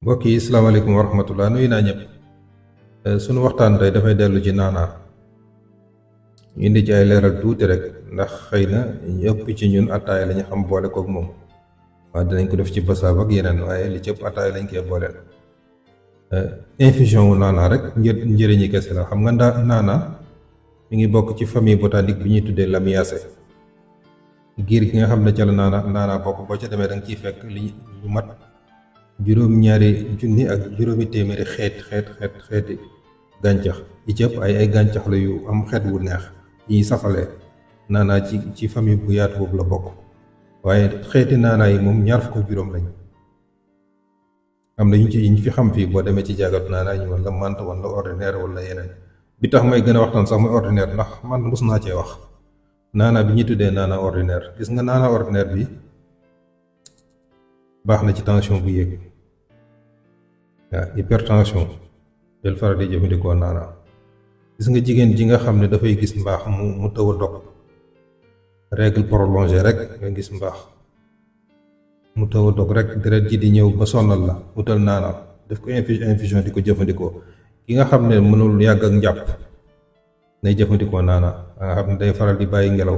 mbokk yi asalaamaaleykum wa rahmatullah nuyu naa ñëpp. Sunu waxtaan tey dafay dellu ci naanaa ñu indi ci ay leeral tuuti rek ndax xëy na ñu ëpp ci ñun attaaya lañu xam boole kook moom waaye dinañ ko def ci basaab ak yeneen waaye li ci ëpp attaaya lañ koy booleel. Infusion wu naanaa rek njëriñi kese la. xam nga naanaa mi ngi bokk ci famille botanique bi ñuy tuddee Lamiaceae. giir gi nga xam ne ca la naanaa bokk boo ca demee da nga ciy fekk li lu mat juróom-ñaari junni ak juróomi téeméeri xeeti gàncax yi ci ëpp ay gàncax la yu am xeet wu neex yi safalee naanaa ci famille bu yaatu boobu la bokk. waaye xeeti naanaa yi moom ñaar fukk ak juróom lañ. am na ñu fi xam fii boo demee ci jàggatu naanaa ñu wala mante wala ordinaire wala yeneen. bi tax may gën a waxtaan sax mooy ordinaire ndax man mus naa cee wax. naanaa bi ñuy tuddee naanaa ordinaire gis nga naanaa ordinaire bi baax na ci tension bu yéeg. waaw hypertension del faral di jëfandikoo naanaa. gis nga jigéen ji nga xam ne dafay gis mbaax mu tëw a dog règle prolongée rek nga gis mbaax mu tëw a dog rek deret ji di ñëw ba sonnal la wutal naanaa def ko infusion di ko jëfandikoo. ki nga xam ne mënul yàgg ak njàpp nay jëfandikoo naanaa nga xam ne day faral di bàyyi ngelaw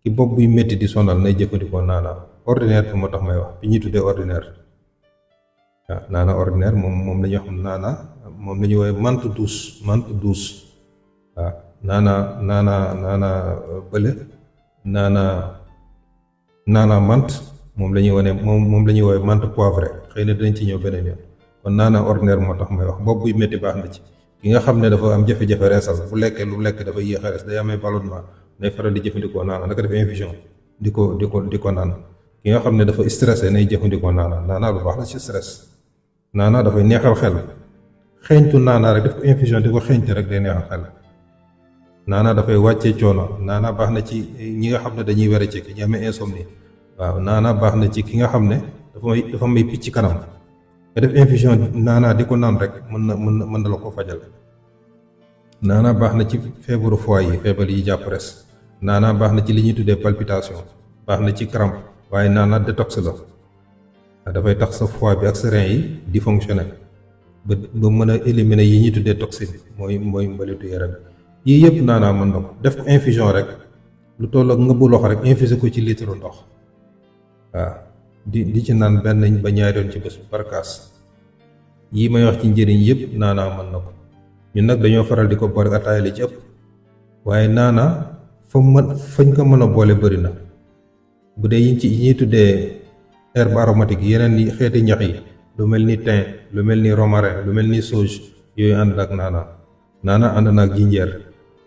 ki bopp buy métti di sonal nay jëfandikoo naanaa. ordinaire bi moo tax may wax bi ñuy tuddee ordinaire. waaw naanaa ordinaire moom la ñuy wax naanaa moom la ñuy woowee menthe douce waaw naanaa bële naanaa menthe moom la ñuy wane moom la ñuy woowee menthe poivré. xëy na dinañ ci ñëw beneen yoon. kon naanaa ordinaire moo tax may wax bopp buy métti baax na ci. ki nga xam ne dafa am jafe-jafe reesal bu lekkee lu lekk dafa yéex a rees day amee ballonnement day faral di jëfandikoo naanaa naka def infusion di ko naan. ki nga xam ne dafa stressé nay jëfandikoo naanaa lu baax la ci stress. naanaa dafay neexal xel xeeñtu naanaa rek def ko infusion di ko xeeñtu rek day neexal xel. naanaa dafay wàccee coono. naanaa baax na ci ñi nga xam ne dañuy were ci ki ñu amee insomnie. waaw naanaa baax na ci ki nga xam ne dafa may picc kanam nga def infusion naanaa di ko naan rek mën na la ko fajal. naanaa baax na ci feebaru foie yi feebar yi jàpp res. naanaa baax na ci li ñuy tuddee palpitation baax na ci crampe waaye naanaa détox la. dafay tax sa foie bi ak sa rein yi di fonctionner ba mën a éliminer yi ñuy tuddee toxine mooy mbalitu yaram yii yëpp naanaa mën na ko def ko infusion rek lu toll ak ngëbu loxo rek infuser ko ci litre ndox. waaw di ci naan benn ba ñaari yoon ci bés bu barkaas. yii may wax ci njëriñ yëpp naanaa mën na ko. ñun nag dañoo faral di ko boole ataaya li ci ëpp waaye naanaa fañ ko mën a boole bëri na. bu dee yi ñuy tuddee herbe aromatique yeneen yi xeeti ñax yi lu mel ni thym lu mel ni romarin lu mel ni sauge yooyu ànd ak naanaa ànd naag jinjeer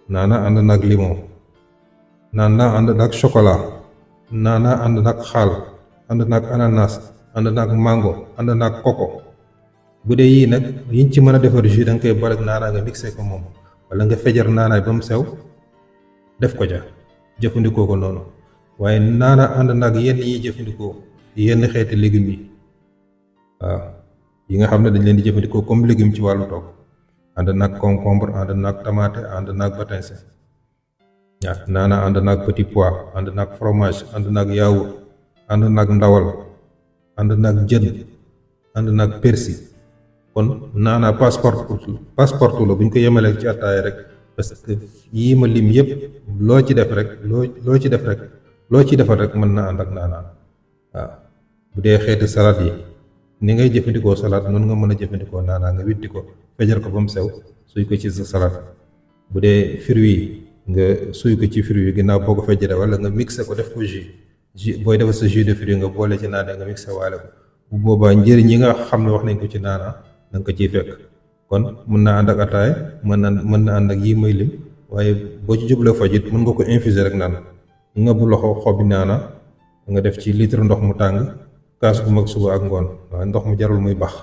naanaa ànd naag limon naanaa ànd naag chocolat naanaa ànd naag xaal ànd naag ananas ànd naag mango ànd naag coco. bu dee yii nag yiñ ci mën a defar jus da nga koy boole ak naanaa nga mixé ko moom wala nga fejar naanaay ba mu sew def ko ja jëfandikoo ko noonu. waaye naanaa ànd naag yenn yiy jëfandikoo yenn xeeti légumes yi waaw yi nga xam ne dañ leen di jëfandikoo comme légume ci wàllu togg ànd naag concombre ànd naag tomate ànd naag batanse. waaw naanaa ànd naag petit pois ànd naag fromage ànd naag yaourt ànd naag ndawal ànd naag jën ànd naag persil. kon naanaa passeport la bu ñu ko yemalee ci attaaya rek parce que yii ma lim yëpp loo ci def rek loo ci defal rek mën na ànd ak naanaa. waaw bu dee xeeti salade yi ni ngay jëfandikoo salade noonu nga mën a jëfandikoo naanaa nga witti ko fejar ko ba mu sew suy ko ci sa salade. bu dee fruits yi nga suy ko ci fruits yi ginnaaw boo ko fejaree wala nga mixé ko def ko jus booy defal sa jus de fruits nga boole ci naanaa nga mixé waale ko bu boobaa njëriñ yi nga xam ne wax nañ ko ci naanaa da nga ko ciy fekk. kon mën naa ànd ak ataaya mën na ànd ak yii may lim waaye boo ci jublee fajit mën nga ko infuser rek naan nga bu loxo xobi naanaa nga def ci litre ndox mu tàng kaas bu mag suba ak ngoon waaye ndox mu jarul muy bax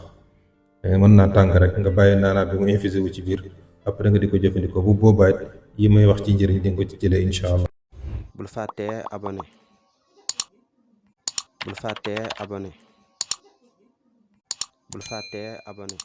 mën naa tàng rek nga bàyyi naanaa bi mu infusé wu ci biir après nga di ko jëfandikoo bu boobaa yi may wax ci njëriñ di nga ko ci jëlee incha allah. bul fàttee abonné bul fàttee abonné